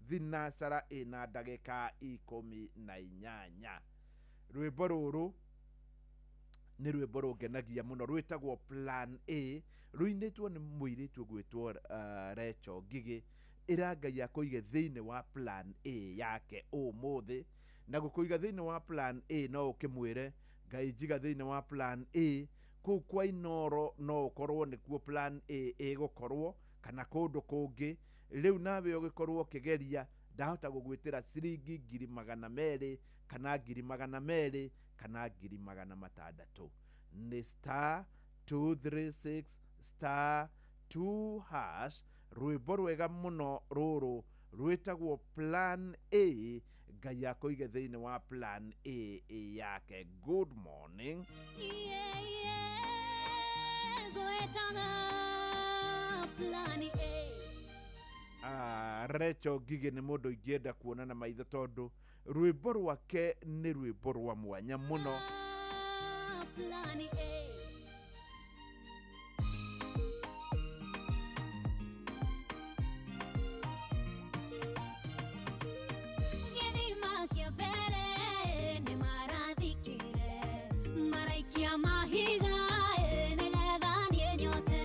Thinacara ĩna ndagĩka 18. Rwĩmbo rũrũ nĩ rwĩmbo rũngenagia mũno, rwĩtagwo Plan A, rũinĩtwo nĩ mũirĩtu ũgwĩtwo Recho Ngigĩ. Ĩra Ngai akũige thĩinĩ wa Plan A yake ũmũthĩ, na gũkũiga thĩinĩ wa Plan A no ũkĩmwĩre Ngai njiga thĩinĩ wa Plan A. Kũu kwa Inoro no ũkorwo nĩkuo Plan A ĩgũkorwo, kana kũndũ kũngĩ. Rĩu nawe ũgĩkorwo ũkĩgeria, ndahota gũgwĩtĩra ciringi 200,000 kana 200,000 kana 600,000. Nĩ star 236 star 2 hash. Rwĩmbo rwega mũno rũrũ rwĩtagwo Plan A. Ngai akũige thĩinĩ wa Plan A yake. Good morning. Yeah, yeah, gwetaga Plan A. Recho Ngigĩ nĩ mũndũ ingĩenda kuona na maitho, tondũ rwĩmbo rwake nĩ rwĩmbo rwa mwanya mũno. Plan A. Gĩthima kĩa mbere nĩ marathikire, maraikia mahiga nĩgetha niĩ nyote.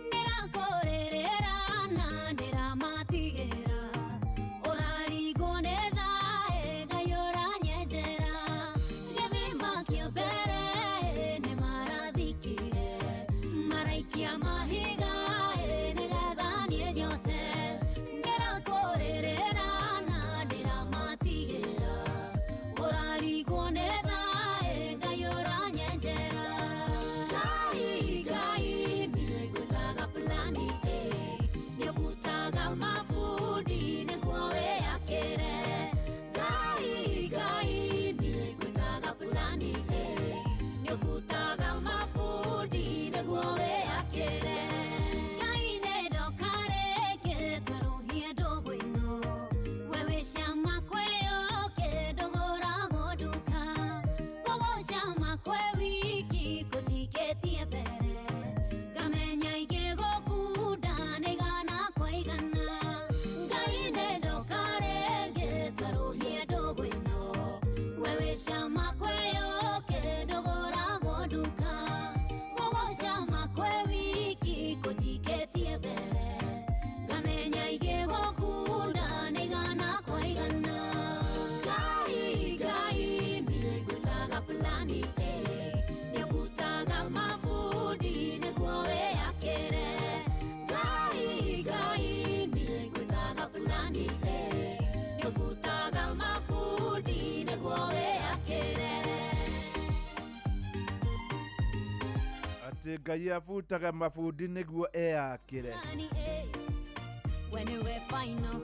Ndĩrakũrĩrĩra na ndĩramatigĩra, ũraringwo nĩ thaa Ngai ũranyenjera. Gĩthima kĩa mbere nĩ marathikire, maraikia mahiga nĩgetha niĩ nyote. Ndĩrakũrĩrĩra na ndĩramatigĩra, ũraringwo nĩ thaa Ngai ũranyenjera. Ngai, Ngai, niĩ ngwĩtaga Plan A, nĩũbutaga mabundi nĩguo wĩyakĩre. Ngai, Ngai, niĩ ngwĩtaga Plan A, nĩũbutaga mabundi nĩguo wĩyakĩre. Ngai nĩ ndoka rĩngĩ twerũhie ndũgũ ĩno, we wĩ cama kwĩyũkĩ ndũgũragwo nduka. Gũgũcama kwĩ wiki kũnjikĩtie mbere, ngamenya ingĩgũkunda nĩ igana kwa igana. Ngai nĩ ndoka rĩngĩ twerũhie ndũgũ ĩno, we wĩ cama kwĩyũkĩ ndũgũragwo nduka. Gũgũcama kwĩ wiki kũnjikĩtie mbere, ngamenya ingĩgũkunda nĩ igana kwa igana. Ngai, Ngai, niĩ ngwĩtaga Plan A, nĩũbutaga mabundi nĩguo wĩyakĩre. Ngai, Ngai, niĩ ngwĩtaga Plan A, nĩũbutaga mabundi nĩguo wĩyakĩre. Atĩ Ngai abutaga mabundi nĩguo eyakĩre. Plan A, we nĩwe final,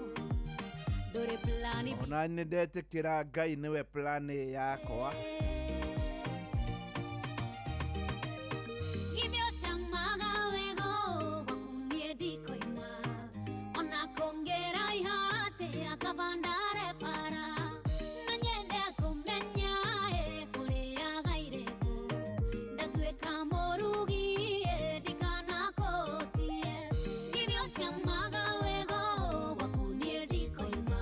ndũrĩ Plan B. Ona nĩ ndetĩkĩra Ngai nĩwe Plan A yakwa. Githĩ ũcamaga wega gwaku niĩ ndikoima, ona kũngĩraiha atĩa kaba ndare bara. No nyende kũmenya ũrĩaga irĩkũ, ndatuĩka mũrugi ndikanakũtie. Githĩ ũcamaga wega gwaku niĩ ndikoima,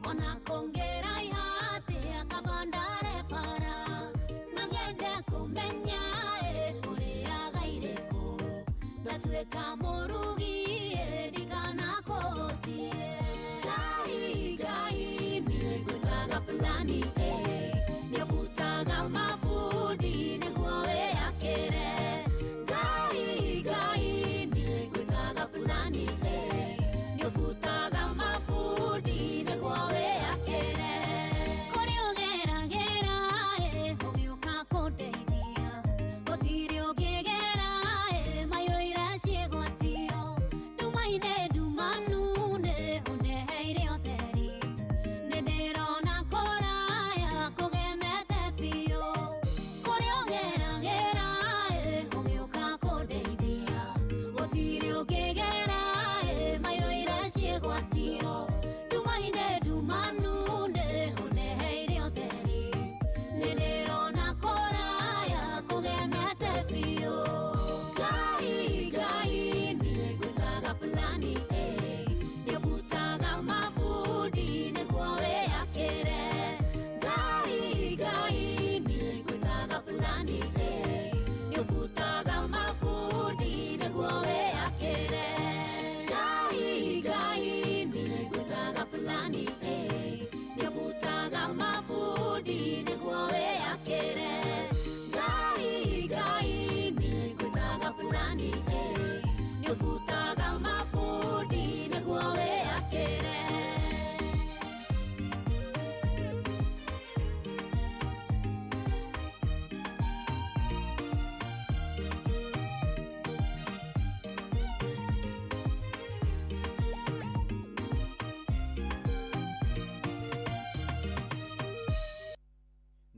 ona kũngĩraiha atĩa kaba ndare bara. No nyende kũmenya ũrĩaga irĩkũ, ndatuĩka mũrugi ndikanakũtie. Ngai, Ngai, niĩ ngwĩtaga Plan A, nĩũbutaga mabundi nĩguo wĩyakĩre. Ngai, Ngai, niĩ ngwĩtaga Plan A, nĩũbutaga mabundi nĩguo wĩyakĩre. Kũrĩa ũgeragĩra ũgĩũka kũndeithia, gũtirĩ ũngĩgera mayũire ciĩgwatio. Ndumainĩ ndumanu nĩ ũndeheire ũtheri, nĩ ndĩrona kũraya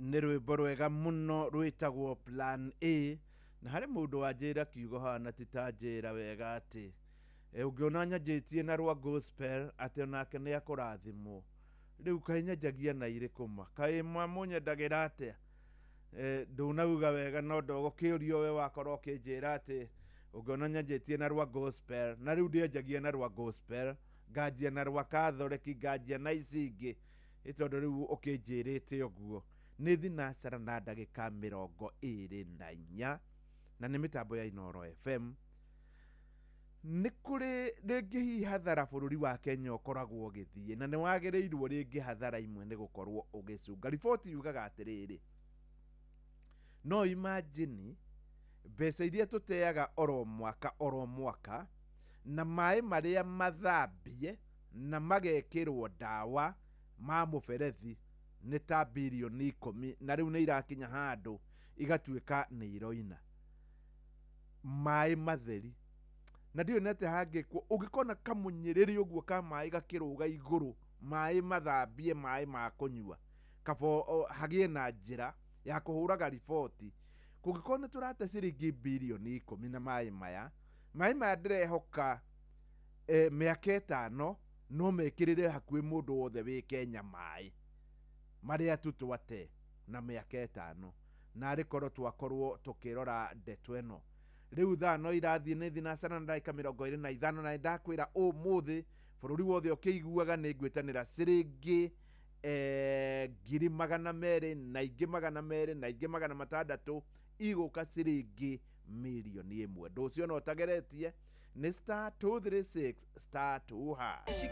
Nĩ rwĩmbo rwega mũno rwĩtagwo Plan A. Na harĩ mũndũ wanjĩra kiugo haha ti ta njĩra wega atĩ ũngĩona nyanjĩtie na rwa gospel atĩ onake nĩ akũrathimwo. Rĩu kaĩ nyanjagia na irĩkũ ma? Kaĩ mũnyendagĩra atĩa? Ndũnauga wega no ndogũkĩũrio we wakorwo ũkĩnjĩra atĩ ũngĩona nyanjĩtie na rwa gospel, na rĩu ndĩanjagia na rwa gospel, nganjia na rwa Catholic, nganjia na ici ingĩ, ĩ tondũ rĩu ũkĩnjĩrĩte ũguo. Nĩ thinacara na ndagĩka 24, na nĩ mĩtambo ya Inooro FM. Nĩ kũrĩ rĩngĩ hihi hathara bũrũri wa Kenya ũkoragwo ũgĩthiĩ, na nĩ wagĩrĩirwo rĩngĩ hathara imwe nĩ gũkorwo ũgĩcunga. Riboti yugaga atĩrĩrĩ, no imagine mbeca iria tũteaga oro mwaka oro mwaka, na maĩ marĩa mathambie na magekĩrwo ndawa ma mũberethi nĩ ta birioni 10, na rĩu nĩ irakinya handũ igatuĩka nĩ iroina. Maĩ matheri na ndiũĩ nĩ atĩa hangĩkwo, ũngĩkona kamũnyĩrĩrĩ ũguo ka maĩ gakĩrũga igũrũ, maĩ mathambie, maĩ ma kũnyua, kaba hagĩe na njĩra ya kũhũraga riboti. Kũngĩkorwo nĩ tũrate ciringi birioni 10 na maĩ maya, maĩ maya ndĩrehoka mĩaka 5 no mekĩrĩre hakuhĩ mũndũ wothe wĩ Kenya maĩ marĩa tu twate na mĩaka 5, na arĩ korwo twakorwo tũkĩrora ndeto ĩno. Rĩu thaa no irathiĩ nĩ thinacara na ndagĩka 25, na nĩndakwĩra ũmũthĩ bũrũri wothe ũkĩiguaga nĩ ngwĩtanĩra ciringi 200,000 na ingĩ 200 na ingĩ 600 igũka ciringi 1,000,000. Ndũcio no ũtageretie nĩ star 236 star 2 hash.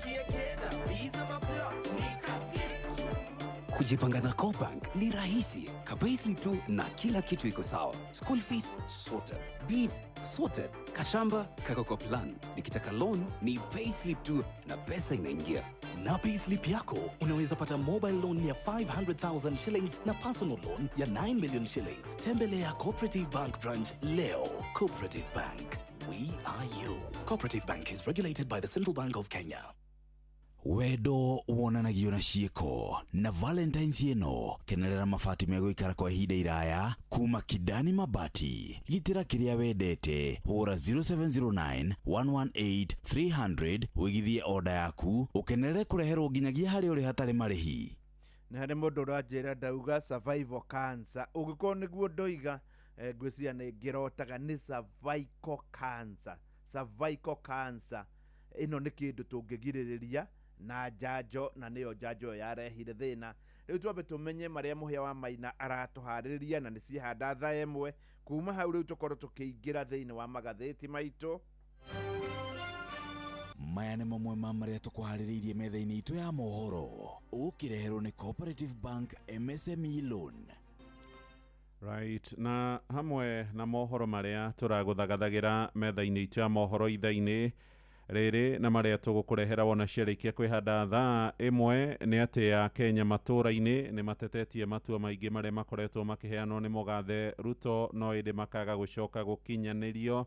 Kujipanga na CoBank ni rahisi. Ka-payslip tu na kila kitu iko sawa. School fees sorted. Bills sorted. Kashamba kako kwa plan. Nikitaka loan ni payslip tu na pesa inaingia. Na payslip yako unaweza pata mobile loan ya 500,000 shillings na personal loan ya 9 million shillings. Tembelea Cooperative Bank branch leo. Cooperative Bank. We are you. Cooperative Bank is regulated by the Central Bank of Kenya. Wendo wonanagio na ciĩko na Valentine's ĩno kenerera mabati megũikara kwa ihinda iraya kuma Kidani Mabati. Gitĩra kĩrĩa wendete, hũra 0709 118 300 wĩgithie oda yaku ũkenerere kũreherwo nginyagia harĩa ũrĩ hatarĩ marĩhi. Nĩ harĩ mũndũ ũranjĩra ndauga survival cancer, ũngĩkorwo nĩguo ndoiga ngwĩciria nĩ ngĩrotaga nĩ cervical cancer. Cervical cancer ĩno nĩ kĩndũ tũngĩgirĩrĩria na njanjo, na nĩyo njanjo ĩyo yarehire thĩna. Rĩu twambe tũmenye marĩa Mũhĩa wa Maina aratũharĩrĩria, na nĩ ciehanda thaa 1. Kuma hau rĩu tũkorwo tũkĩingĩra thĩinĩ wa magathĩti maitũ. Maya nĩ mamwe ma marĩa tũkũharĩrĩirie metha-inĩ itũ ya mohoro, ũkĩreherwo nĩ Cooperative Bank MSME Loan. Right, na hamwe na mohoro marĩa tũragũthagathagira metha-inĩ itũ ya mohoro itha-inĩ rĩrĩ na marĩa tũgũkũrehera wona ciarĩkia kwĩhanda thaa 1 nĩ atĩ ya Kenya matũra-inĩ nĩ matetetie matua maingĩ marĩa makoretwo makĩheanwo nĩ mũgathe Ruto, no ĩndĩ makaga gũcoka gũkinyanĩrio.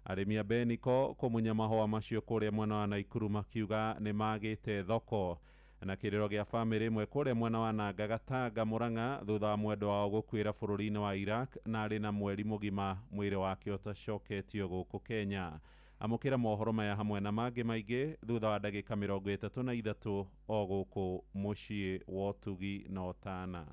Arĩmi a Beniko kũmunya mahũa macio kũrĩa mwena wa Naikuru makiuga nĩ magĩte thoko. Na kĩrĩro gĩa bamĩrĩ ĩmwe kũrĩa mwena wa Nanga Gatanga Murang'a thutha wa mwendwa wao gũkuĩra bũrũri-inĩ wa Iraq na arĩ na mweri mũgima mwĩrĩ wake ũtacoketio gũkũ Kenya. Amũkĩra mohoro maya hamwe na mangĩ maingĩ thutha wa ndagĩka 33 o gũkũ mũciĩ wa ũtugi na ũtana.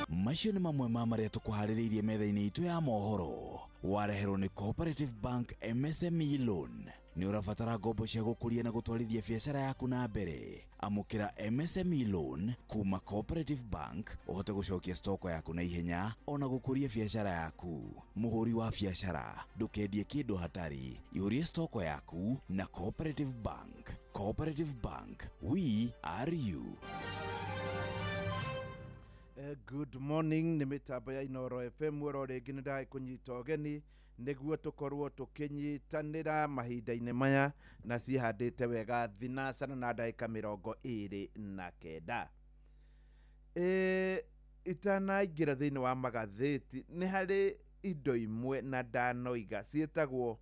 Macio nĩ mamwe ma marĩa tũkũharĩrĩirie metha-inĩ itũ ya mohoro, wareherwo nĩ Cooperative Bank MSME Loan. Nĩ ũrabatara ngombo cia gũkũria na gũtwarithia biacara yaku na mbere, amũkĩra MSME Loan kuma Cooperative Bank ũhote gũcokia stoko yaku na ihenya ona gũkũria biacara yaku. Mũhũri wa biacara, ndũkendie kĩndũ hatari, ihũrie stoko yaku na Cooperative Bank. Cooperative Bank, we are you. Good morning, nĩ mĩtambo ya Inooro FM. Oro rĩngĩ nĩ ndagĩkũnyita ũgeni nĩguo tũkorwo tũkĩnyitanĩra mahinda-inĩ maya, na cihandĩte wega thinacara na ndagĩka 29. Itanaingĩra thĩinĩ wa magathĩti, nĩ harĩ indo imwe na ndanoiga ciĩtagwo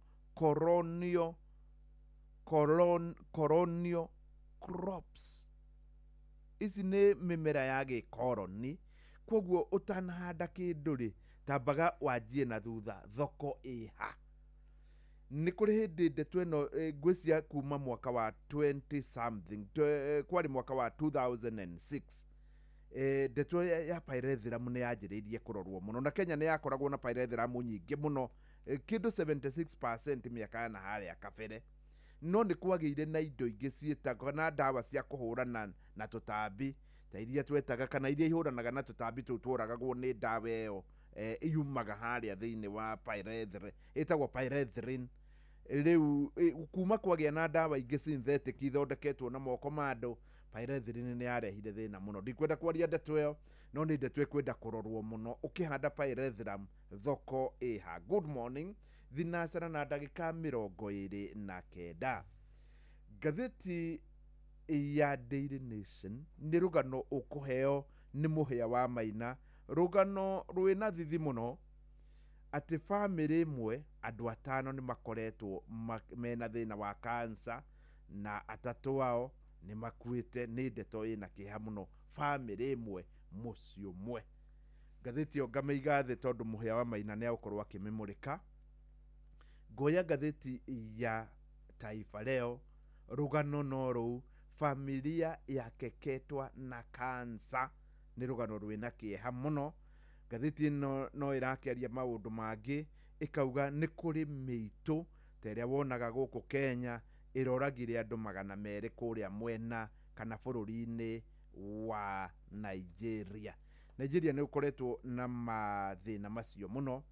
colonial crops. Ici nĩ mĩmera ya gĩkoroni, koguo ũtanahanda kĩndũ rĩ, tambaga wanjie na thutha, thoko ĩha. Nĩ kũrĩ hĩndĩ ndeto ĩno ngwĩciria kuma mwaka wa 20 something, kwarĩ mwaka wa 2006, ndeto ya pyrethrum nĩ yanjĩrĩirie kũrorwo mũno, na Kenya nĩ yakoragwo na pyrethrum nyingĩ mũno, kĩndũ 76% mĩaka ya na harĩa kabere. No nĩ kwagĩire na indo ingĩ ciĩtagwo na ndawa cia kũhũrana na tũtambi ta iria twetaga, kana iria ihũranaga na tũtambi tũu tworagagwo nĩ ndawa ĩyo, yumaga harĩa thĩinĩ wa pyrethrin, ĩtagwo pyrethrin. Rĩu kuma kwagĩa na ndawa ingĩ synthetic ithondeketwo na moko ma andũ, pyrethrin nĩ yarehire thĩna mũno. Ndikwenda kwaria ndeto ĩyo, no nĩ ndeto ĩkwenda kũrorwo mũno. Ũkĩhanda pyrethrum, thoko ĩha. Good morning. Thinacara na ndagĩka 29. Ngathĩti ya Daily Nation nĩ rũgano ũkũheo nĩ Mũhĩa wa Maina, rũgano rwĩna thithi mũno, atĩ bamĩrĩ ĩmwe andũ 5 nĩ makoretwo mena thĩna wa cancer, na 3 ao nĩ makuĩte. Nĩ ndeto ĩna kĩeha mũno, bamĩrĩ ĩmwe mũciĩ ũmwe. Ngathĩti ĩyo ngamĩiga thĩ tondũ Mũhĩa wa Maina nĩ agũkorwo akĩmĩmũrĩka. Ngoya ngathĩti ya Taifa Leo, rũgano no rũu, familia yakeketwa na cancer, nĩ rũgano rwĩna kĩeha mũno. Ngathĩti ĩno no ĩrakĩaria maũndũ mangĩ, ĩkauga nĩ kũrĩ mĩitũ ta ĩrĩa wonaga gũkũ Kenya ĩroragire andũ 200 kũrĩa mwena kana bũrũri-inĩ wa Nigeria. Nigeria nĩ ũkoretwo na mathĩna macio mũno.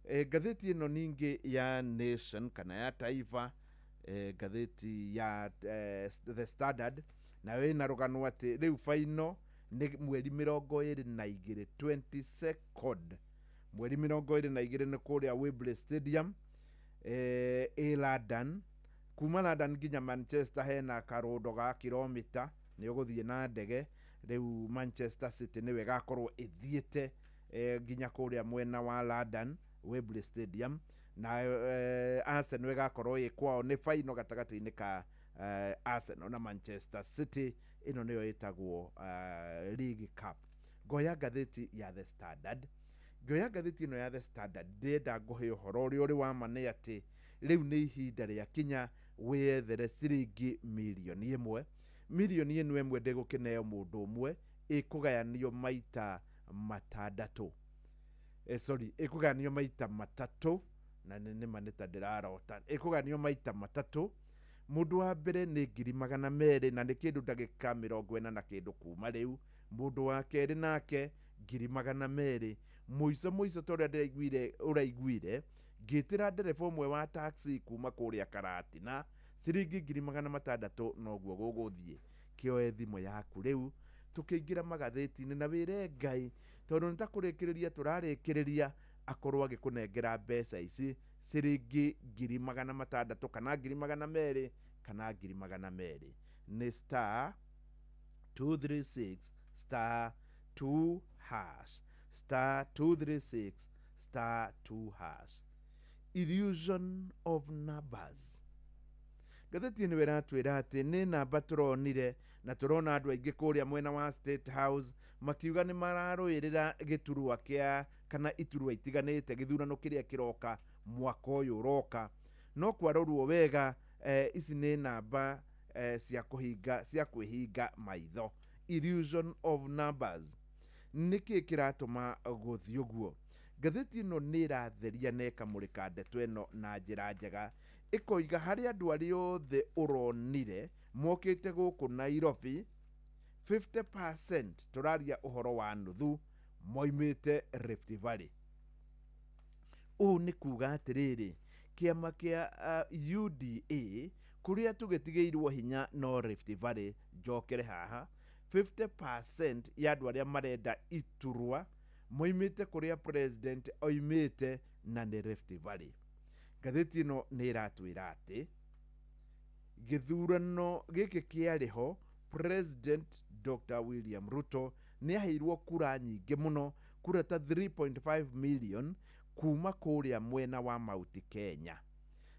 Ngathĩti ĩno ningĩ ya Nation kana ya Taifa, ngathĩti ya The Standard, nayo ĩna rũgano atĩ rĩu final nĩ mweri 22, 22nd, mweri 22 nĩ kũrĩa Wembley Stadium, ĩ London. Kuma London nginya Manchester hena karũndo ga kilomita, nĩ ũgũthiĩ na ndege. Rĩu Manchester City nĩwe ĩgakorwo ĩthiĩte nginya kũrĩa mwena wa London, Wembley Stadium, na Arsenal ĩgakorwo ĩ kwao. Nĩ final gatagatĩ-inĩ ka Arsenal na Manchester City. Ĩno nĩyo ĩtagwo League Cup. Ngoya ngathĩti ya The Standard, ngĩoya ngathĩti ĩno ya The Standard, ndĩrenda ngũhe ũhoro ũrĩa ũrĩ wa ma nĩ atĩ rĩu nĩ ihinda rĩa kinya wĩyethere ciringi mirioni 1. Mirioni ĩno ĩmwe ndĩgũkĩneo mũndũ ũmwe, ĩkũgayanio maita 6, sorry, ĩkũgayanio maita 3, na nĩ nĩma nĩ ta ndĩrarota, ĩkũgayanio maita 3. Mũndũ wa mbere nĩ 200,000, na nĩ kĩndũ ndagĩka 40 na kĩndũ kuma rĩu. Mũndũ wa kerĩ nake 200,000. Mũico mũico ta ũrĩa ndĩraiguire ũraiguire ngĩtĩra ndereba ũmwe wa taxi kuma kũrĩa Karatina ciringi 600,000, noguo gũgũthiĩ. Kĩoe thimũ yaku rĩu tũkĩingĩra magathĩti-inĩ na wĩre Ngai, tondũ nĩ ta kũrĩkĩrĩria tũrarĩkĩrĩria, akorwo agĩkũnengera mbeca ici ciringi 600,000 kana 200,000 kana 200,000. Nĩ star 236 star 2 hash, star 236 star 2 hash. Illusion of numbers. Ngathĩti ĩno ĩratwĩra atĩ nĩ namba tũronire, na tũrona andũ aingĩ kũrĩa mwena wa State House makiuga nĩ mararũĩrĩra gĩturwa kĩa kana iturwa itiganĩte gĩthurano kĩrĩa kĩroka mwaka ũyũ ũroka. No kwarorwo wega, ici nĩ namba cia kũhinga, cia kwĩhinga maitho. Illusion of numbers. Nĩkĩ kĩratũma gũthiĩ ũguo? Ngathĩti ĩno nĩ ĩratheria na ĩkamũrĩka ndeto ĩno na njĩra njega, ĩkoiga harĩ andũ arĩa othe ũronire mokĩte gũkũ Nairobi, 50%, tũraria ũhoro wa nuthu, moimĩte Rift Valley. Ũũ nĩ kuga atĩrĩrĩ, kĩama kĩa UDA kũrĩa tũgĩtigĩirwo hinya no Rift Valley, njokere haha, 50% ya andũ arĩa marenda iturwa moimĩte kũrĩa president oimĩte, na nĩ Rift Valley. Ngathĩti ĩno nĩ ĩratwĩra atĩ gĩthurano gĩkĩ kĩarĩ ho, President Dr. William Ruto nĩ aheirwo kura nyingĩ mũno, kura ta 3.5 million kuma kũrĩa mwena wa Mount Kenya,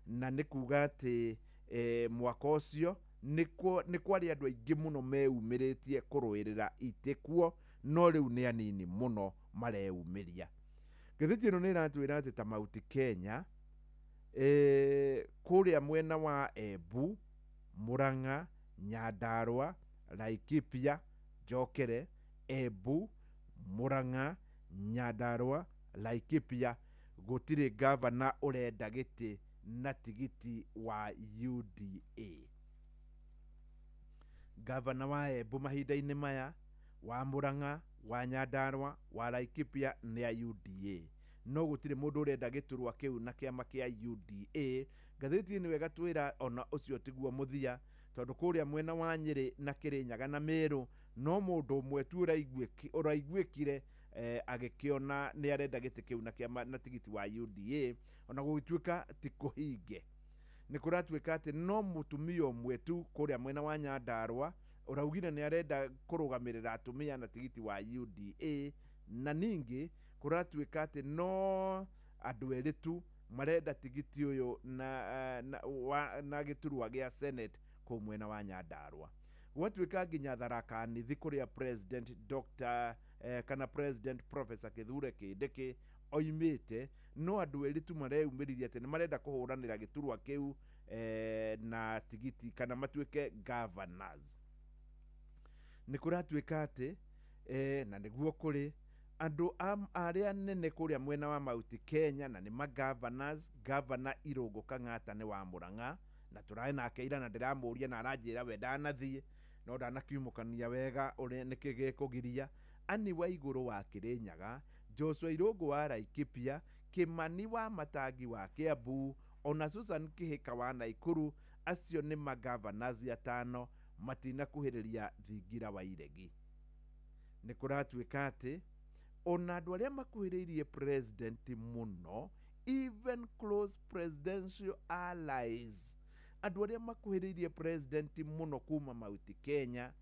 na nĩ kuga atĩ mwaka ũcio Nĩ kwarĩ andũ aingĩ mũno meumĩrĩtie kũrũĩrĩra itĩ kuo, no rĩu nĩ anini mũno mareumĩria. Ngathĩti ĩno nĩ ĩratwĩra atĩ ta Mount Kenya, kũrĩa mwena wa Embu, Murang'a, Nyandarua, Laikipia, Njokere, Embu, Murang'a, Nyandarua, Laikipia, gũtirĩ gavana ũrenda gĩtĩ na tigiti wa UDA. Gavana wa Embu mahinda-inĩ maya, wa Murang'a, wa Nyandarua, wa Laikipia nĩ a UDA, no gũtirĩ mũndũ ũrenda gĩturwa kĩu na kĩama kĩa UDA. Ngathĩti ĩno ĩgatwĩra ona ũcio tiguo mũthia, tondũ kũrĩa mwena wa Nyĩrĩ na Kĩrĩnyaga na Mĩrũ no mũndũ ũmwe tu ũraiguĩkire agĩkĩona nĩ arenda gĩtĩ kĩu na kĩama na tigiti wa UDA, ona gũgĩtuĩka ti kũhinge. Nĩ kũratuĩka atĩ no mũtumia ũmwe tu kũrĩa mwena wa Nyandarua ũraugire nĩ arenda kũrũgamĩrĩra atumia na tigiti wa UDA, na ningĩ kũratuĩka atĩ no andũ erĩ tu marenda tigiti ũyũ na gĩturwa gĩa Senate kũu mwena wa Nyandarua. Gwatuĩka nginya Tharaka Nithi kũrĩa President Dr. Kana President Professor Kithure Kindiki oimĩte, no andũ erĩ tu mareumĩririe atĩ nĩ marenda kũhũranĩra gĩturwa kĩu na tigiti kana matuĩke governors. Nĩ kũratuĩka atĩ na nĩguo kũrĩ andũ arĩa nene kũrĩa mwena wa Mount Kenya na nĩ ma-governors. Governor Irũngũ Kang'ata nĩ wa Murang'a, na tũrarĩ nake ira na ndĩramũria na aranjĩra we ndanathiĩ, no ndanakiumũkania wega ũrĩa nĩkĩ gĩkũgiria. Anne Waigũrũ wa Kĩrĩnyaga, Joshua Irũngũ wa Laikipia, Kimani wa Matangi wa Kiambu, ona Susan Kihika wa Naikuru, acio nĩ ma-governors atano matinakuhĩrĩria thingira wa iregi. Nĩ kũratuĩka atĩ ona andũ arĩa makuhĩrĩirie president mũno, even close presidential allies, andũ arĩa makuhĩrĩirie president mũno kuma Mount Kenya,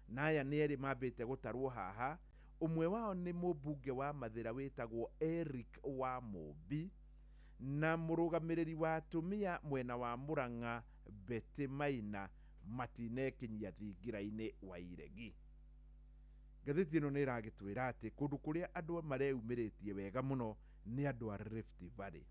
na aya nĩ erĩ mambĩte gũtarwo haha. Ũmwe wao nĩ mũmbunge wa Mathĩra wĩtagwo Eric wa Mũmbi, na mũrũgamĩrĩri wa atumia mwena wa Murang'a Betty Maina, matinekinyia thingira-inĩ wa iregi. Ngathĩti ĩno nĩ ĩragĩtwĩra atĩ kũndũ kũrĩa andũ mareumĩrĩtie wega mũno nĩ andũ a Rift Valley.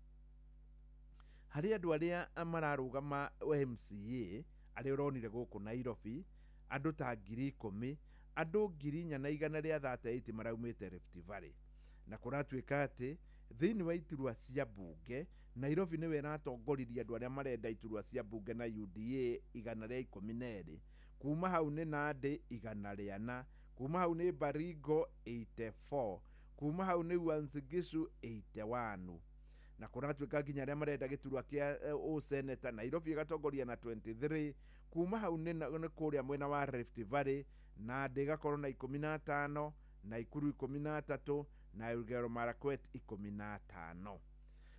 Harĩ andũ arĩa mararũgama MCA arĩa ũronire gũkũ Nairobi, andũ ta 10,000, andũ 4,138 maraumĩte Rift Valley. Na kũratuĩka atĩ thĩinĩ wa iturwa cia mbunge, Nairobi nĩwe ĩratongoririe andũ arĩa marenda iturwa cia mbunge na UDA 112, kuma hau nĩ Nandi 104, kuma hau nĩ Baringo 84, kuma hau nĩ Uasin Gishu 81. Na kũratuĩka nginya arĩa marenda gĩturwa kĩa ũseneta Nairobi ĩgatongoria na 23, kuma hau nĩ kũrĩa mwena wa Rift Valley, Nandi ĩgakorwo na 15, Naikuru 13, na Elgeyo Marakwet 15.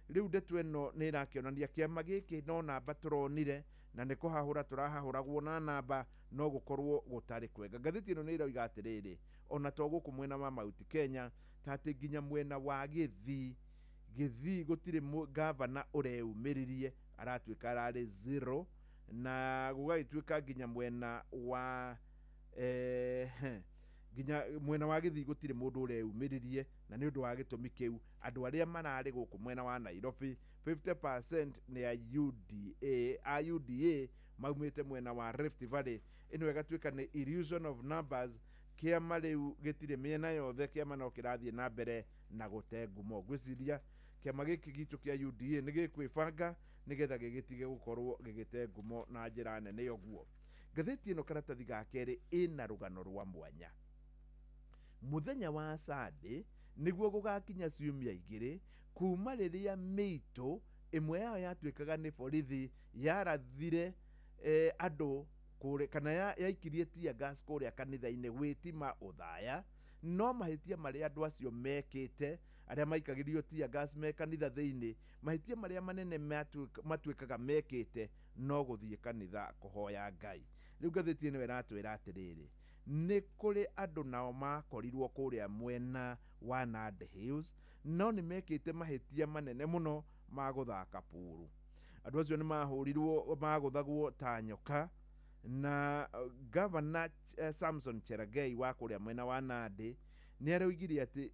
Rĩu ndeto ĩno nĩ ĩrakĩonania kĩama gĩkĩ no namba tũronire, na nĩ kũhahũra tũrahahũragwo na namba, no gũkorwo gũtarĩ kwega. Ngathĩti ĩno nĩ ĩroiga atĩrĩrĩ, ona to gũkũ mwena wa Mount Kenya, ta atĩ nginya mwena wa Gĩthii, Gĩthii gũtirĩ gavana ũreumĩririe, aratuĩka ararĩ 0, na gũgagĩtuĩka nginya mwena wa nginya mwena wa Gĩthii gũtirĩ mũndũ ũreumĩririe, na nĩ ũndũ wa gĩtũmi kĩu andũ arĩa mararĩ gũkũ mwena wa Nairobi 50% nĩ a UDA, a UDA maumĩte mwena wa Rift Valley. Ĩno ĩgatuĩka nĩ illusion of numbers. Kĩama rĩu gĩtirĩ mĩena yothe, kĩama no kĩrathiĩ na mbere na gũte ngumo. Ngwĩciria kĩama gĩkĩ gitũ kĩa UDA nĩ gĩkwĩbanga nĩgetha gĩgĩtige gũkorwo gĩgĩte ngumo na njĩra nene ũguo. Ngathĩti ĩno karatathi ga kerĩ ĩna rũgano rwa mwanya. Mũthenya wa Sunday nĩguo gũgakinya ciumia igĩrĩ kuma rĩrĩa mĩitũ ĩmwe yao yatuĩkaga nĩ borithi yarathire andũ kũrĩa, kana yaikirie tear gas kũrĩa kanitha-inĩ gwĩtima ũthaya, no mahĩtia marĩa andũ acio mekĩte, arĩa maikagĩrio tear gas me kanitha thĩinĩ, mahĩtia marĩa manene matuĩkaga mekĩte no gũthiĩ kanitha kũhoya Ngai. Rĩu ngathĩti ĩno ĩratwĩra atĩrĩrĩ, nĩ kũrĩ andũ nao makorirwo kũrĩa mwena wa Nandi Hills, no nĩ mekĩte mahĩtia manene mũno ma gũthaka puru. Andũ acio nĩ mahũrirwo, magũthagwo ta nyoka, Na Gavana Samson Cherargei wa kũrĩa mwena wa Nandi nĩ aroigire atĩ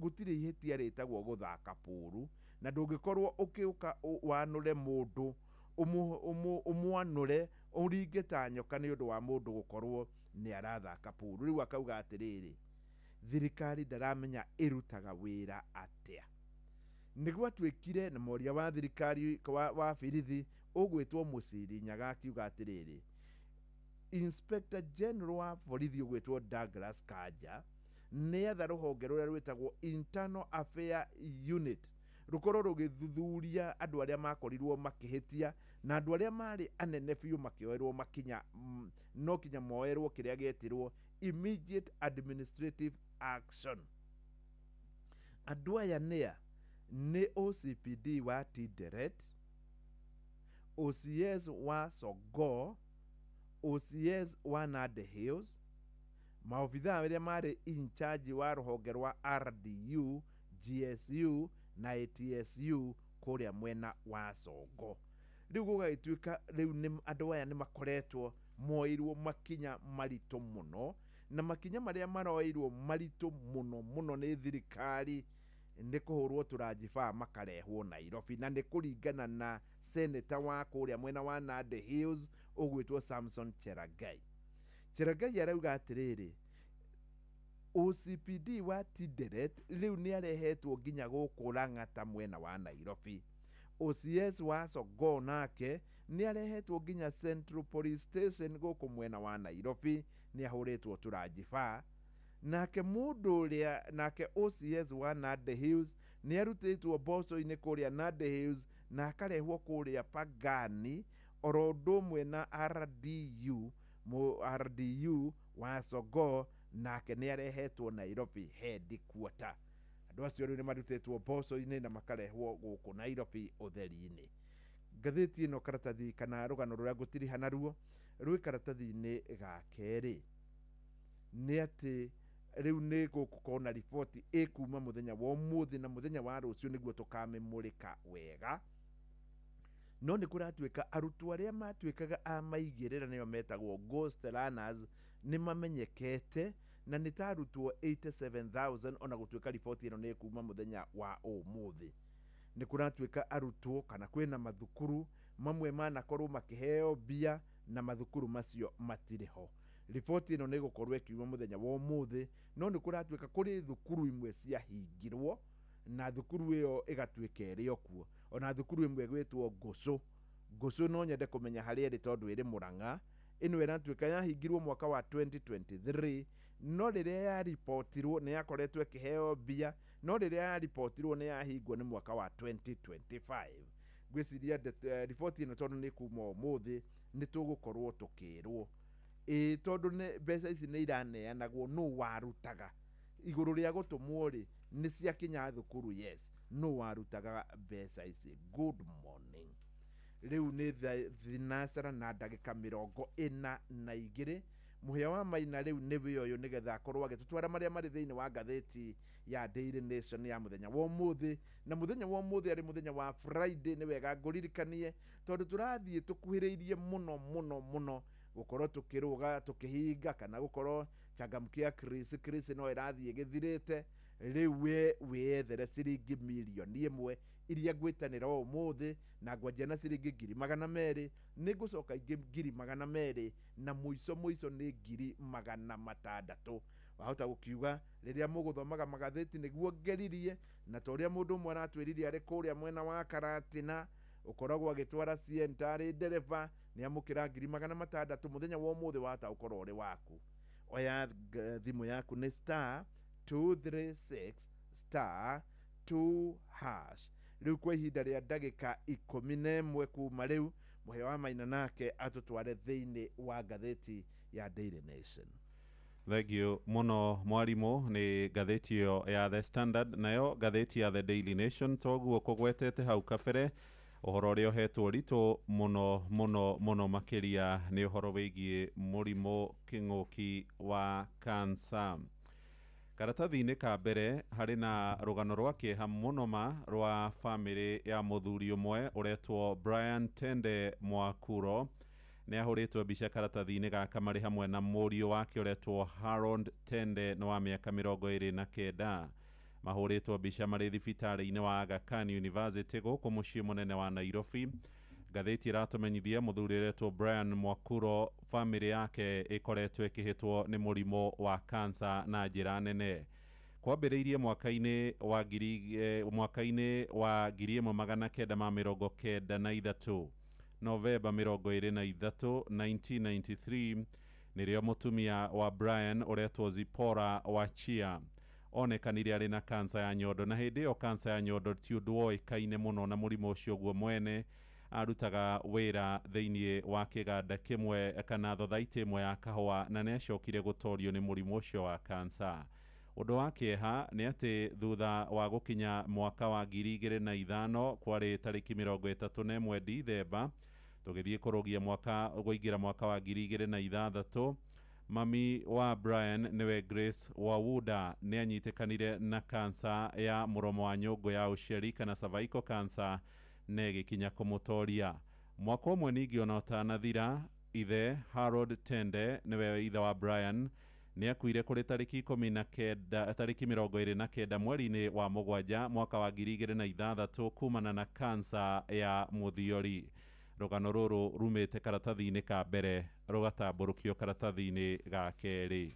gũtirĩ ihĩtia rĩtagwo gũthaka pũru, na ndũngĩkorwo ũkĩũka wanũre mũndũ, ũmwanũre ũringe ta nyoka nĩ ũndũ wa mũndũ gũkorwo nĩ arathaka pũru. Rĩu akauga atĩrĩrĩ, thirikari ndaramenya ĩrutaga wĩra atĩa. Nĩ gwatuĩkire na mwaria wa thirikari wa birithi ũgwĩtwo Mũciri Nyaga akiuga atĩrĩrĩ, Inspector General wa borithi ũgwĩtwo Douglas Kanja nĩ etha rũhonge rũrĩa rwĩtagwo Internal Affair Unit rũkorwo rũgĩthuthuria andũ arĩa makorirwo makĩhĩtia, na andũ arĩa marĩ anene biũ makĩoerwo makinya, no kinya moerwo kĩrĩa gĩetirwo immediate administrative action. Andũ aya nĩa? Nĩ OCPD wa Tinderet, OCS wa Sogoo, OCS wa Nandi Hills, maobithaa arĩa marĩ in charge wa rũhonge rwa RDU, GSU na ATSU kũrĩa mwena wa Songo. Rĩu gũgagĩtuĩka rĩu nĩ andũ aya nĩ makoretwo moeirwo makinya maritũ mũno, na makinya marĩa maroeirwo maritũ mũno mũno nĩ thirikari nĩ kũhũrwo tũranjibaa makarehwo Nairobi, na nĩ kũringana na seneta wa kũrĩa mwena wa Nandi Hills ũgwĩtwo Samson Cherargei. Cherargei arauga atĩrĩrĩ, OCPD wa Tinderet rĩu nĩ arehetwo nginya gũkũ Lang'ata mwena wa Nairobi. OCS wa Sogoo nake nĩ arehetwo nginya Central Police Station gũkũ mwena wa Nairobi, nĩ ahũrĩtwo tũranjibaa. Nake mũndũ ũrĩa nake OCS wa Nandi Hills nĩ arutĩtwo mboco-inĩ kũrĩa Nandi Hills na akarehwo kũrĩa Pangani, oro ũndũ ũmwe na RDU, RDU wa Sogoo nake nĩ arehetwo Nairobi headquarter. Andũ acio rĩu nĩ marutĩtwo mboco-inĩ na makarehwo gũkũ Nairobi ũtheri-inĩ. Ngathĩti ĩno karatathi kana rũgano rũrĩa ngũtiriha naruo rwĩ karatathi-inĩ ga kerĩ nĩ atĩ rĩu nĩ gũgũkorwo na riboti ĩkuma mũthenya wa ũmũthĩ na mũthenya wa rũciũ nĩguo tũkamĩmũrĩka wega. No nĩ kũratuĩka arutwo arĩa matuĩkaga a maigĩrĩra nĩo metagwo ghost learners nĩ mamenyekete na nĩ ta arutwo 87,000, ona gũtuĩka riboti ĩno nĩ ĩkuma mũthenya wa ũmũthĩ. Nĩ kũratuĩka arutwo kana kwĩna mathukuru mamwe manakorwo makĩheo mbia na mathukuru macio matirĩ ho. Riboti ĩno nĩ ĩgũkorwo ĩkiuma mũthenya wa ũmũthĩ, no nĩ kũratuĩka kũrĩ thukuru imwe ciahingirwo na thukuru ĩyo ĩgatuĩka ĩrĩ o kuo. Ona thukuru ĩmwe ĩgwĩtwo Ngũcũ. Ngũcũ no nyende kũmenya harĩa ĩrĩ tondũ ĩrĩ Mũrang'a. Ĩno ĩratuĩka yahingirwo mwaka wa 2023, no rĩrĩa yaripotirwo nĩ yakoretwo ĩkĩheo mbia, no rĩrĩa yaripotirwo nĩ yahingwo nĩ mwaka wa 2025. Ngwĩciria riboti ĩno tondũ nĩ kuma ũmũthĩ nĩ tũgũkorwo tũkĩrwo ĩĩ, tondũ nĩ mbeca ici nĩ iraneanagwo, nũ warutaga igũrũ rĩa gũtũmwo rĩ, nĩ ciakinya thukuru? Yes, nũ warutaga mbeca ici? Good morning. Rĩu nĩ thinasara na ndagĩka 42. Mũhĩa wa Maina rĩu nĩ wĩ ũyũ nĩgetha akorwo agĩtũtwara marĩa marĩ thĩinĩ wa ngathĩti ya Daily Nation ya mũthenya wa ũmũthĩ. Na mũthenya wa ũmũthĩ arĩ mũthenya wa Friday, nĩ wega ngũririkanie tondũ tũrathiĩ tũkuhĩrĩirie mũno mũno mũno gũkorwo tũkĩrũga tũkĩhinga kana gũkorwo changamkia Chris Chris no ĩrathiĩ ĩgĩthirĩte. Rĩu we wĩyethere ciringi 1,000,000 iria ngwĩtanĩra ũmũthĩ, na ngwanjia na ciringi 200,000, nĩ ngũcoka ingĩ 200,000, na mũico mũico nĩ 600,000. Wahota gũkiuga rĩrĩa mũgũthomaga magathĩti nĩguo ngeririe, na ta ũrĩa mũndũ ũmwe aratwĩrire arĩ kũrĩa mwena wa Karatina ũkoragwo agĩtwara Sienta arĩ ndereba, nĩ amũkĩra 600,000 mũthenya wa ũmũthĩ, wahota gũkorwo ũrĩ waku. Oya thimũ yaku nĩ star 236 star 2 hash. Rĩu kwa ihinda rĩa ndagĩka 11 kuma rĩu, Mũhĩa wa Maina nake atũtware thĩinĩ wa ngathĩti ya Daily Nation. Thank you mũno mwarimũ. Nĩ ngathĩti ĩyo ya The Standard. Nayo ngathĩti ya The Daily Nation, toguo kũgwetete hau kabere, ũhoro ũrĩa ũhetwo ũritũ mũno mũno mũno makĩria nĩ ũhoro wĩgiĩ mũrimũ kĩng'ũki wa cancer. Karatathi-inĩ ka mbere harĩ na rũgano rwa kĩeha mũno ma rwa bamĩrĩ ya mũthuri ũmwe ũretwo Brian Tende Mwakuro. Nĩ ahũrĩtwo mbica karatathi-inĩ gaka marĩ hamwe na mũriũ wake ũretwo Harold Tende nĩ wa mĩaka 29. Mahũrĩtwo mbica marĩ thibitarĩ-inĩ wa Aga Khan University gũkũ mũciĩ mũnene wa Nairobi. Ngathĩti ĩratũmenyithia mũthuri ũretwo Brian Mwakuro bamĩrĩ yake ĩkoretwo ĩkĩhĩtwo nĩ mũrimũ wa kansa na njĩra nene. Kwambĩrĩirie mwaka-inĩ wa 1993, Novemba 23, 1993, nĩrĩo mũtumia wa Brian ũretwo Zipporah Wachia onekanire arĩ na kansa ya nyondo. Na hĩndĩ ĩyo kansa ya nyondo ti ũndũ woĩkaine mũno, na mũrimũ ũcio guo mwene. Arutaga wĩra thĩinĩ wa kĩganda kĩmwe kana thothaitĩ ĩmwe ya kahũa, na nĩ acokire gũtorio nĩ mũrimũ ũcio wa kansa. Ũndũ wa kĩeha nĩ atĩ thutha wa gũkinya mwaka wa 2005, kwarĩ tarĩki 31 Dithemba, tũgĩthiĩ kũrũgia mwaka kũingĩra mwaka wa 2006, mami wa Brian nĩwe Grace Wawuda nĩ anyitĩkanire na kansa ya mũromo wa nyũngũ ya ũciari kana cervical cancer, na ĩgĩkinya kũmũtoria. Mwaka ũmwe ningĩ ona ũtanathira, ithe Harold Tende nĩwe ithe wa Brian nĩ akuire kũrĩ tarĩki 19, tarĩki 29 mweri-inĩ wa mũgwanja mwaka wa 2006 kumana na kansa ya mũthiori. Rũgano rũrũ rumĩte karatathi-inĩ ka mbere rũgatambũrũkio karatathi-inĩ ga kerĩ.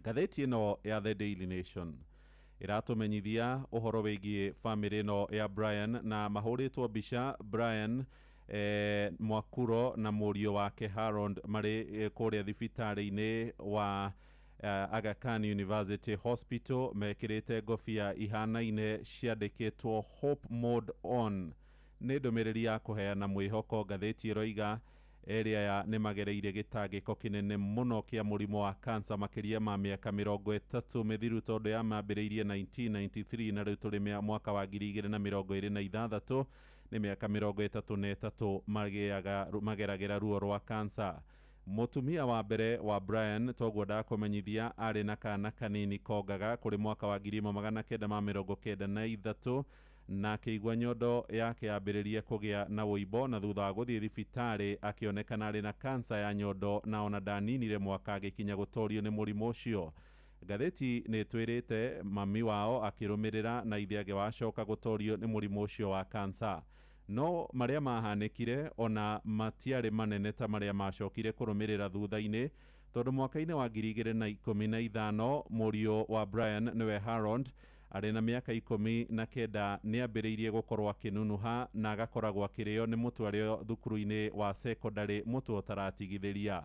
Ngathĩti ĩno ya The Daily Nation ĩratũmenyithia ũhoro wĩgiĩ bamĩrĩ ĩno ya Brian, na mahũrĩtwo mbica Brian Mwakuro na mũriũ wake Harold marĩ kũrĩa thibitarĩ-inĩ wa Aga Khan University Hospital, mekĩrĩte ngobia ihanaine ciandĩkĩtwo Hope Mode On. Nĩ ndũmĩrĩri ya kũheana mwĩhoko. Ngathĩti ĩroiga ĩrĩa ya nĩ magereire gĩtangĩko kĩnene mũno kĩa mũrimũ wa kansa makĩria ma mĩaka 30 mĩthiru, tondũ yamambĩrĩirie 1993 na rĩu tũrĩ mwaka wa 2026, nĩ mĩaka 33 mageragĩra ruo rwa kansa. Mũtumia wa mbere wa Brian, toguo ndakũmenyithia, arĩ na kana kanini kongaga kũrĩ mwaka wa 1993, na akĩigua nyondo yake yambĩrĩrie kũgĩa na wũimbo, na thutha wa gũthiĩ thibitarĩ akĩonekana arĩ na kansa ya nyondo, na ona ndaninire mwaka agĩkinya gũtorio nĩ mũrimũ ũcio. Ngathĩti nĩ ĩtwĩrĩte mami wao akĩrũmĩrĩra na ithe agĩwacoka gũtorio nĩ mũrimũ ũcio wa kansa. No marĩa mahanĩkire ona matiarĩ manene ta marĩa macokire kũrũmĩrĩra thutha-inĩ, tondũ mwaka-inĩ wa 2015 mũriũ wa Brian nĩwe Harold arĩ na mĩaka 19 nĩ ambĩrĩirie gũkorwo akĩnunuha na agakoragwo akĩrĩo nĩ mũtwe arĩ thukuru-inĩ wa sekondarĩ, mũtwe ũtaratigithĩria.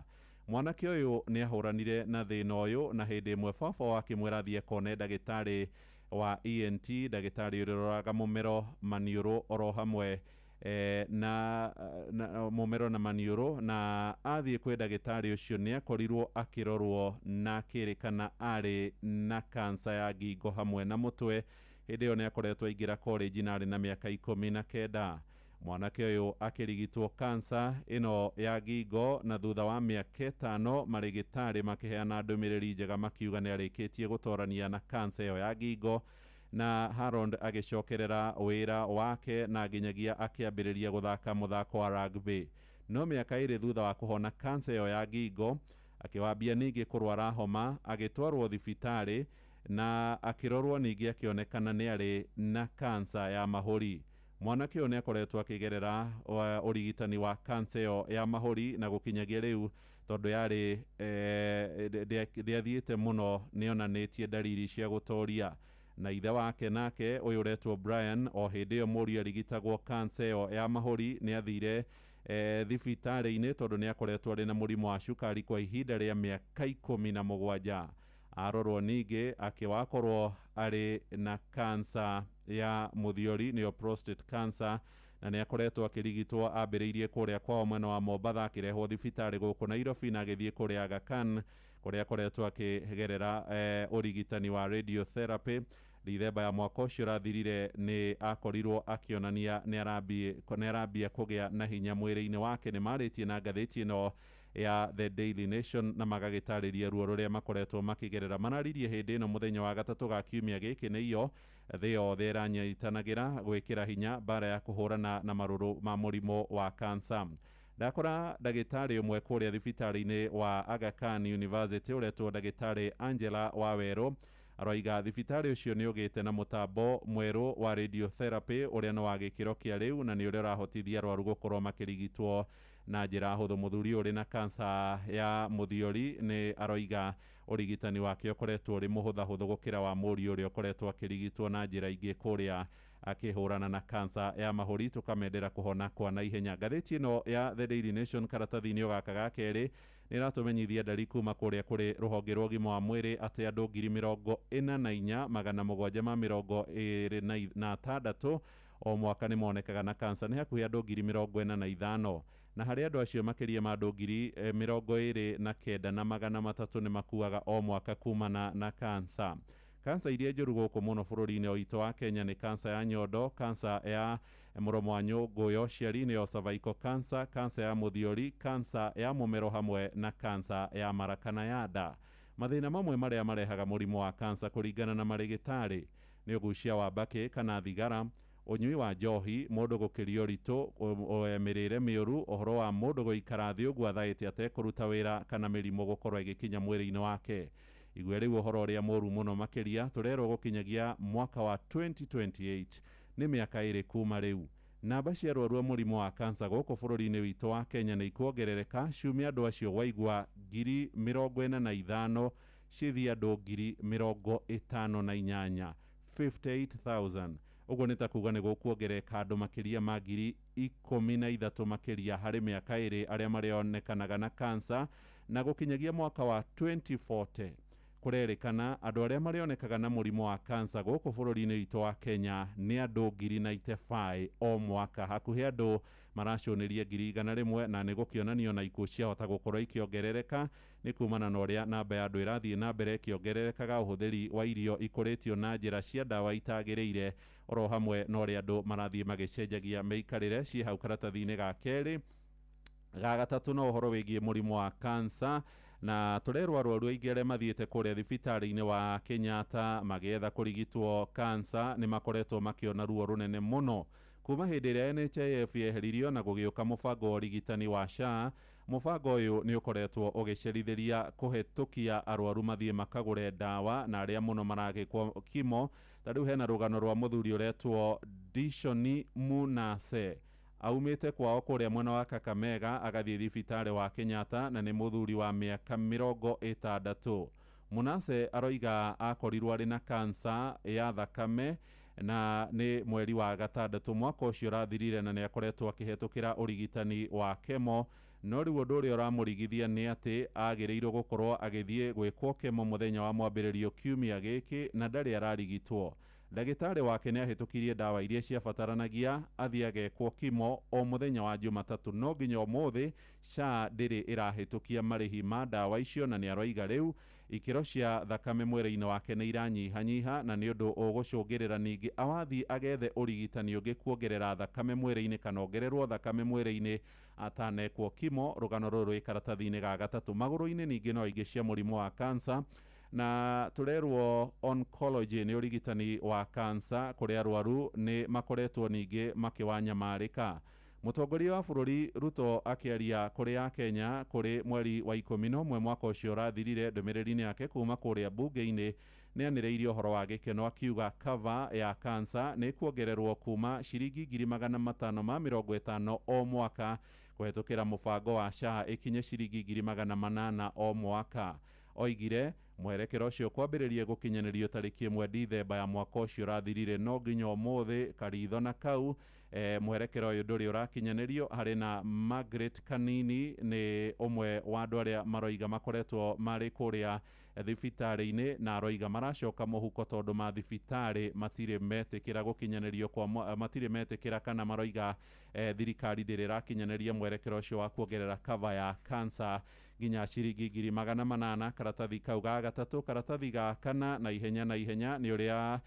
Mwanake ũyũ nĩ ahũranire na thĩna ũyũ, na hĩndĩ ĩmwe baba wake akĩmwĩra athiĩ akone ndagĩtarĩ wa ENT, ndagĩtarĩ ũrĩa ũroraga mũmero, maniũrũ oro hamwe na mũmero na maniũrũ. Na athiĩ kwĩ ndagĩtarĩ ũcio nĩ akorirwo akĩrorwo na akĩrĩkana arĩ na kansa ya ngingo hamwe na mũtwe. Hĩndĩ ĩyo nĩ akoretwo aingĩra college na arĩ na mĩaka 19. Mwanake ũyũ akĩrigitwo kansa ĩno ya ngingo, na thutha wa mĩaka 5 marĩgĩtarĩ makĩheana ndũmĩrĩri njega makiuga nĩ arĩkĩtie gũtorania na kansa ĩyo ya ngingo. Na Harold agĩcokerera wĩra wake na nginyagia akĩambĩrĩria gũthaka mũthako wa rugby. No mĩaka 2 thutha wa kũhona kansa ĩyo ya ngingo, akĩwambia ningĩ kũrwara homa, agĩtwarwo thibitarĩ na akĩrorwo ningĩ akĩonekana nĩ arĩ na kansa ya mahũri. Mwanake ũyũ nĩ akoretwo akĩgerera ũrigitani wa kansa ĩyo ya mahũri, na gũkinyagia rĩu tondũ yarĩ ndĩathiĩte mũno nĩ onanĩtie ndariri cia gũtoria. Na ithe wake nake ũyũ ũretwo Brian, o hĩndĩ ĩyo mũriũ arigitagwo kansa ĩyo ya mahũri, nĩ athire thibitarĩ-inĩ tondũ nĩ akoretwo arĩ na mũrimũ wa cukari kwa ihinda rĩa mĩaka 17. Arorwo ningĩ akĩwakorwo arĩ na kansa ya mũthiori, nĩyo prostate cancer, na nĩ akoretwo akĩrigitwo. Ambĩrĩirie kũrĩa kwao mwena wa Mombatha, akĩrehwo thibitarĩ gũkũ Nairobi, na agĩthiĩ kũrĩa Aga Khan kũrĩa akoretwo akĩgerera ũrigitani wa radiotherapy. Dithemba ya mwaka ũcio ũrathirire nĩ akorirwo akĩonania nĩ arambia kũgĩa na hinya mwĩrĩ-inĩ wake. Nĩ marĩtie na ngathĩti ĩno ya The Daily Nation na magagĩtarĩria ruo rũrĩa makoretwo makĩgerera. Mararirie hĩndĩ ĩno mũthenya wa gatatũ ga kiumia gĩkĩ, nĩyo thĩ yothe ĩranyitanagĩra gwĩkĩra hinya mbara ya kũhũrana na marũrũ ma mũrimũ wa kansa. Ndakora ndagĩtarĩ ũmwe kũrĩa thibitarĩ-inĩ wa Aga Khan University ũretwo ndagĩtarĩ Angela Wawerũ, aroiga thibitarĩ ũcio nĩ ũgĩte na mũtambo mwerũ wa radiotherapy ũrĩa nĩ wa gĩkĩro kĩa rĩu na nĩ ũrĩa ũrahotithia arwaru gũkorwo makĩrigitwo na njĩra hũthũ. Mũthuri ũyũ ũrĩ na kansa ya mũthiori nĩ aroiga ũrigitani wake ũkoretwo ũrĩ mũhũthahũthũ gũkĩra wa mũriũ ũrĩa ũkoretwo akĩrigitwo na njĩra ingĩ kũrĩa akĩhũrana na kansa ya mahũri. Tũkamendera kũhona kwa naihenya. Ngathĩti ĩno ya The Daily Nation karatathi-inĩ gaka ga kerĩ nĩ ĩratũmenyithia ndari kuma kũrĩa kũrĩ rũhonge rwa ũgima wa mwĩrĩ atĩ andũ 47,726 o mwaka nĩ monekaga na kansa. Nĩ hakuhĩ andũ 45,000, na harĩ andũ acio makĩria ma andũ 29,300 nĩ makuaga o mwaka kumana na kansa. Kansa iria njũru gũkũ mũno bũrũri-inĩ witũ wa Kenya nĩ kansa ya nyondo, kansa ya mũromo wa nyũngũ ya ũciari nĩyo cervical cancer, kansa ya mũthiori, kansa ya mũmero hamwe na kansa ya mara kana ya nda. Mathĩna mamwe marĩa marehaga mũrimũ wa kansa kũringana na marĩgĩtarĩ nĩ ũgucia wa mbakĩ kana thigara, ũnyui wa njohi, mũndũ gũkĩria ũritũ, mĩrĩre mĩũru, ũhoro wa mũndũ gũikara thĩ ũguo athaĩte atekũruta wĩra kana mĩrimũ gũkorwo ĩgĩkinya mwĩrĩ-inĩ wake. Igwe rĩu ũhoro ũrĩa mũru mũno makĩria tũrerwo gũkinyagia mwaka wa 2028, nĩ mĩaka ĩrĩ kuma rĩu, namba cia arwaru a mũrimũ wa kansa gũkũ bũrũri-inĩ witũ wa Kenya nĩ ikuongerereka ciumia andũ acio waigua 45,000 cithiĩ andũ 58,000, 58,000. Ũguo nĩ ta kuga nĩ gũkuongerereka andũ makĩria ma 13,000 makĩria harĩ mĩaka ĩrĩ arĩa marĩonekanaga na kansa, na gũkinyagia mwaka wa 2040 kũrerĩkana andũ arĩa marĩonekaga na mũrimũ wa kansa gũkũ bũrũri-inĩ witũ wa Kenya nĩ andũ 95,000 o mwaka, hakuhĩ andũ maracũnĩria 100,000, na nĩ gũkĩonanio na ikuũ ciahota gũkorwo ikĩongerereka nĩ kumana na ũrĩa namba ya andũ ĩrathiĩ na mbere ĩkĩongererekaga, ũhũthĩri wa irio ikũrĩtio na njĩra cia ndawa itagĩrĩire, oro hamwe na ũrĩa andũ marathiĩ magĩcenjagia mĩikarĩre. Ciĩ hau karatathi-inĩ ga kerĩ. Ga gatatũ no ũhoro wĩgiĩ mũrimũ wa kansa, na tũrerwo arwaru aingĩ arĩa mathiĩte kũrĩa thibitarĩ-inĩ wa Kenyatta magĩetha kũrigitwo kansa nĩ makoretwo makĩona ruo rũnene mũno kuma hĩndĩ ĩrĩa NHIF yeheririo na gũgĩũka mũbango wa ũrigitani wa SHA. Mũbango ũyũ nĩ ũkoretwo ũgĩcerithĩria kũhetũkia arwaru mathiĩ makagũre ndawa na arĩa mũno maragĩkwo kimo. Ta rĩu hena rũgano rwa mũthuri ũretwo Dishoni Munase, aumĩte kwao kũrĩa mwena wa Kakamega agathiĩ thibitarĩ wa Kenyatta, na nĩ mũthuri wa mĩaka 60. Munase aroiga akorirwo arĩ na kansa ya thakame na nĩ mweri wa gatandatũ mwaka ũcio ũrathirire, na nĩ akoretwo akĩhetũkĩra ũrigitani wa kemo. No rĩu ũndũ ũrĩa ũramũrigithia nĩ atĩ agĩrĩirwo gũkorwo agĩthiĩ gwĩkwo kemo mũthenya wa mwambĩrĩrio kiumia gĩkĩ, na ndarĩ ararigitwo. Ndagĩtarĩ wake nĩ ahĩtũkirie ndawa iria ciabataranagia athiĩ agekwo kimo o mũthenya wa Jumatatũ, no nginya ũmũthĩ SHA ndĩrĩ ĩrahĩtũkia marĩhi ma ndawa icio, na nĩ aroiga rĩu ikĩro cia thakame mwĩrĩ-inĩ wake nĩ iranyihanyiha, na nĩ ũndũ ũgũcũngĩrĩra ningĩ awathiĩ agethe ũrigitani ũngĩ kuongerera thakame mwĩrĩ-inĩ kana ongererwo thakame mwĩrĩ-inĩ atanekwo kimo. Rũgano rũrũ rwĩ karatathi-inĩ ga gatatũ. Magũrũ-inĩ ningĩ no ingĩ cia mũrimũ wa kansa, na tũrerwo oncology nĩ ũrigitani wa kansa kũrĩa arwaru nĩ makoretwo ningĩ makĩwanyamarĩka. Mũtongoria wa bũrũri Ruto akĩaria kũrĩ a Kenya kũrĩ mweri wa 11 mwaka ũcio ũrathirire, ndũmĩrĩri-inĩ yake kuma kũrĩa mbunge-inĩ nĩ anĩrĩirie ũhoro wa gĩkeno akiuga cover ya kansa nĩ kuongererwo kuma ciringi 550,000 o mwaka kũhetũkĩra mũbango wa SHA ĩkinye ciringi 800,000 o mwaka. Oigire mwerekero ũcio kwambĩrĩria gũkinyanĩrio tarĩki 1 Dithemba ya mwaka ũcio ũrathirire, no nginya ũmũthĩ karitho na kau mwerekero ũyũ ndũrĩ ũrakinyanĩrio. Harĩ na Margaret Kanini nĩ ũmwe wa andũ arĩa maroiga makoretwo marĩ kũrĩa thibitarĩ-inĩ, na aroiga maracoka mũhuko tondũ mathibitarĩ matirĩ metĩkĩra gũkinyanĩrio kwa matirĩ metĩkĩra kana maroiga thirikari ndĩrĩ ĩrakinyanĩria mwerekero ũcio wa kuongerera cover ya kansa nginya ciringi 800,000. Karatathi kau ga gatatũ. Karatathi ga kana na ihenya na ihenya nĩ ũrĩa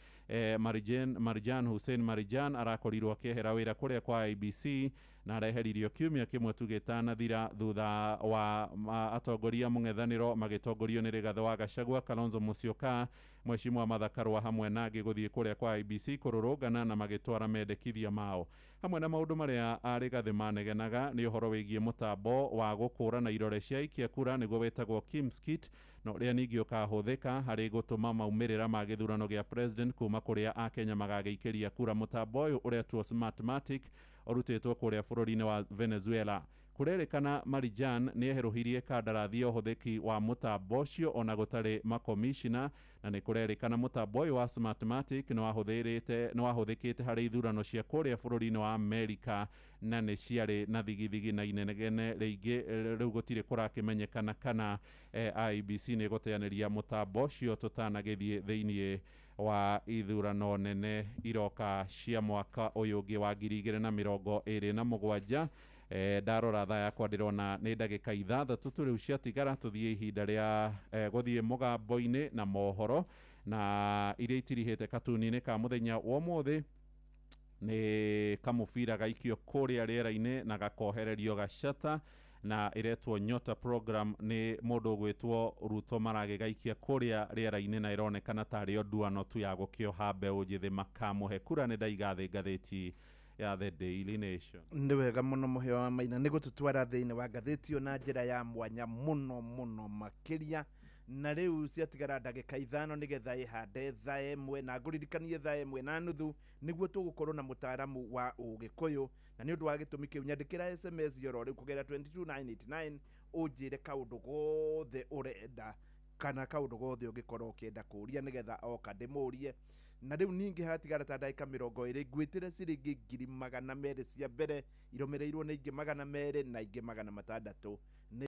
Marjan Hussein Marjan arakorirwo akĩehera wĩra kũrĩa kwa IBC, Na areheririo kiumia kĩmwe tu gĩtanathira thutha wa atongoria mũng'ethanĩro magĩtongorio nĩ Rigathĩ wa Gachagua, Kalonzo Musyoka, Mheshimiwa Martha Karua hamwe na angĩ gũthiĩ kũrĩa kwa IEBC kũrũrũngana na magĩtwara mendekithia mao. Hamwe na maũndũ marĩa Rigathĩ manegenaga nĩ ũhoro wĩgiĩ mũtambo wa gũkũrana irore cia aikia kura, nĩguo wĩtagwo KIEMS kit, na ũrĩa ningĩ ũkahũthĩka harĩ gũtũma maumĩrĩra ma gĩthurano gĩa president kuma kũrĩa akenya magagĩikĩria kura. Mũtambo ũyũ ũretwo Smartmatic, ũrutĩtwo kũrĩa bũrũri-inĩ wa Venezuela. Kũrerĩkana Marijan nĩ eherũhirie kandarathi ya ũhũthĩki wa mũtambo ũcio ona gũtarĩ makomishina, na nĩ kũrerĩkana mũtambo ũyũ wa Smartmatic nĩ wahũthĩkĩte harĩ ithurano cia kũrĩa bũrũri-inĩ wa Amerika, na nĩ ciarĩ na thigithigi na inegene rĩingĩ. Rĩu gũtirĩ kũrakĩmenyekana kana IEBC nĩ ĩgũteanĩria mũtambo ũcio tũtanagĩthiĩ thĩiniĩ wa ithurano nene iroka cia mwaka ũyũ ũngĩ wa 2027. Ndarora thaa yakwa ndĩrona nĩ ndagĩka 6 tu rĩu ciatigara tũthiĩ ihinda rĩa gũthiĩ mũgambo-inĩ na mohoro, na iria itirihĩte katuni-inĩ ka mũthenya wa ũmũthĩ nĩ kamũbira gaikio kũrĩa rĩera-inĩ na gakohererio gacata, na ĩretwo Nyota Program nĩ mũndũ ũgwĩtwo Ruto, maragĩgaikia kũrĩa rĩera-inĩ na ĩronekana tarĩ o nduano tu ya gũkĩoha mbeũ njĩthĩ makamũhe kura. Nĩ ndaiga thĩ ngathĩti ya The Daily Nation. Nĩ wega mũno, mũheo wa Maina, nĩ gũtũtwara thĩinĩ wa ngathĩti ĩyo na njĩra ya mwanya mũno mũno makĩria. Na rĩu ciatigara ndagĩka 5 nĩgetha ĩhande thaa 1, na ngũririkanie thaa 1:30 nĩguo tũgũkorwo na mũtaaramu wa ũgĩkũyũ. Na nĩ ũndũ wa gĩtũmi kĩu, nyandĩkĩra SMS oro rĩu kũgerera 22989, ũnjĩre kaũndũ gothe ũrenda kana kaũndũ gothe ũngĩkorwo ũkĩenda kũũria nĩgetha oka ndĩmũrie. Na rĩu ningĩ hatigara ta ndagĩka 20 ngwĩtĩre ciringi 200,000 cia mbere, irũmĩrĩirwo nĩ ingĩ 200 na ingĩ 600. Nĩ